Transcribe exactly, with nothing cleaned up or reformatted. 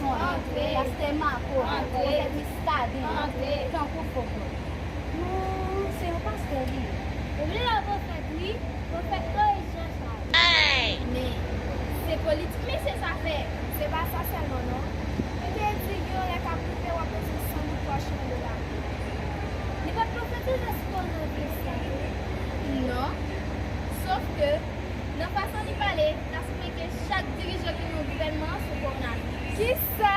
Mason, pastè Mako, pwofèt Miskaden, tankou fo pwofèt. Non, se yon pastè li ye. Ou vle wè pwofèt, wi, pwofèt Moyiz Jan Chal. Men, se politik mesye sa fè. Se pa sa sèlman non. Li te di gen yon lè k ap rive w ap bezwen san mil pwòch nan do lavi. Li pa t pwofetize sou kowonaviris la tou. Non. Sof ke, nan fason li pale, ta sanble ke chak dirijan ki nan gouvènman an se yon kowonaviris. Kisa?